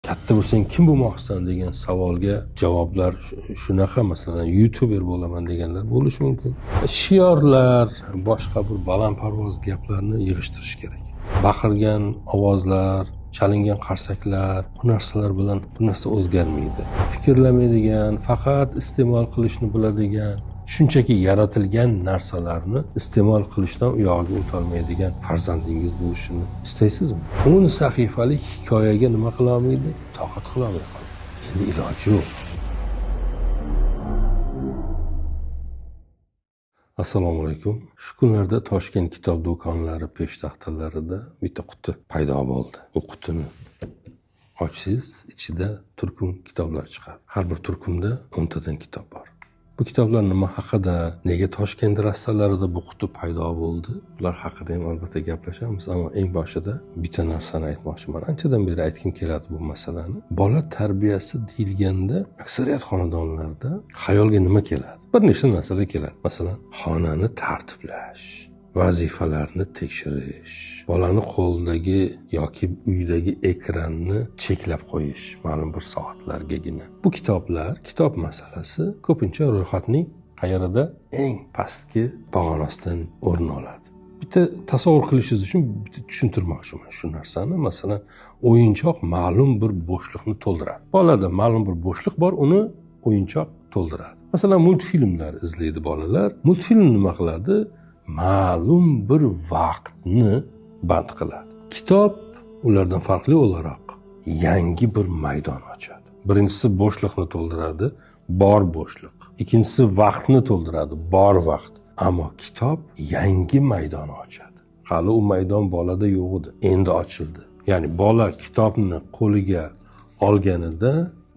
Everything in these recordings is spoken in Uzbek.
Katta bo'lsang kim bo'lmoqchisan degan savolga javoblar shunaqa, masalan, youtuber bo'laman deganlar bo'lishi mumkin. Shiorlar, boshqa bir balandparvoz gaplarni yig'ishtirish kerak. Baqirgan ovozlar, chalingan qarsaklar, bu narsalar bilan bu narsa o'zgarmaydi. Fikrlamaydigan, faqat iste'mol qilishni biladigan, shunchaki yaratilgan narsalarni iste'mol qilishdan u yog'iga o'tolmaydigan farzandingiz bo'lishini istaysizmi? 10 sahifalik hikoyaga nima qila olmaydi? Toqat qila olmay qoladi. Endi iloji yo'q. Assalomu alaykum. Shu kunlarda Toshkent kitob do'konlari peshtaxtalarida bitta quti paydo bo'ldi. U qutini ochsangiz, ichida turkum kitoblar chiqadi. Har bir turkumda 10 tadan kitob bor. Bu kitoblar nima haqida, nega Toshkent rastalarida bu quti paydo bo'ldi? Bular haqida ham albatta gaplashamiz, ammo eng boshida bitta narsani aytmoqchiman. Anchadan beri aytgim keladi bu masalani. Bola tarbiyasi deyilganda aksariyat xonadonlarda xayolga nima keladi? Bir nechta narsalar keladi. Masalan, xonani tartiblash, vazifalarni tekshirish, bolani qo'lidagi yoki uydagi ekranni cheklab qo'yish ma'lum bir soatlargagina. Bu kitoblar, kitob masalasi ko'pincha ro'yxatning qayerida eng pastki pog'onasidan o'rin oladi. Bitta tasavvur qilishingiz uchun bitta tushuntirmoqchiman shu narsani. Masalan, o'yinchoq ma'lum bir bo'shliqni to'ldiradi. Bolada ma'lum bir bo'shliq bor, uni o'yinchoq to'ldiradi. Masalan, multfilmlar izlaydi bolalar. Multfilm nima qiladi? Ma'lum bir vaqtni band qiladi. Kitob ulardan farqli o'laroq yangi bir maydon ochadi. Birinchisi bo'shliqni to'ldiradi, bor bo'shliq. Ikkinchisi vaqtni to'ldiradi, bor vaqt. Ammo kitob yangi maydon ochadi. Hali u maydon bolada yo'q edi, endi ochildi. Ya'ni bola kitobni qo'liga olganida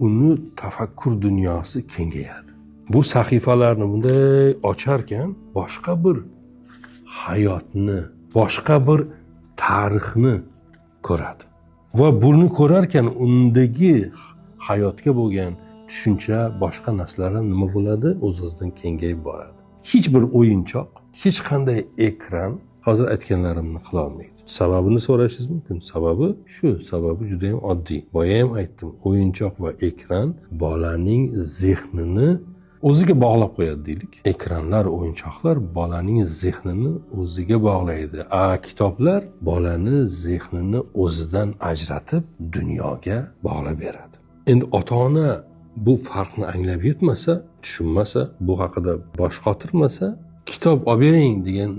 uni tafakkur dunyosi kengayadi. Bu sahifalarni bunday ocharkan boshqa bir hayotni, boshqa bir tarixni ko'radi. Va buni ko'rarkan undagi hayotga bo'lgan tushuncha, boshqa narsalar nima bo'ladi? O'z-o'zidan kengayib boradi. Hech bir o'yinchoq, hech qanday ekran hozir aytganlarimni qila olmaydi. Sababini so'rashingiz mumkin. Sababi shu, sababi juda ham oddiy. Boya ham aytdim, o'yinchoq va ekran bolaning zehnini o'ziga bog'lab qo'yadi deylik. Ekranlar, o'yinchoqlar bolaning zehnini o'ziga bog'laydi. A kitoblar bolani zehnini o'zidan ajratib dunyoga bog'lab beradi. Endi ota-ona bu farqni anglab yetmasa, tushunmasa, bu haqida bosh qotirmasa, kitob olib bering degan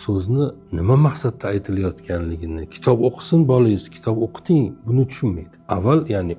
so'zni nima maqsadda aytilayotganligini, kitob o'qisin bolangiz, kitob o'qiting, buni tushunmaydi. Avval, ya'ni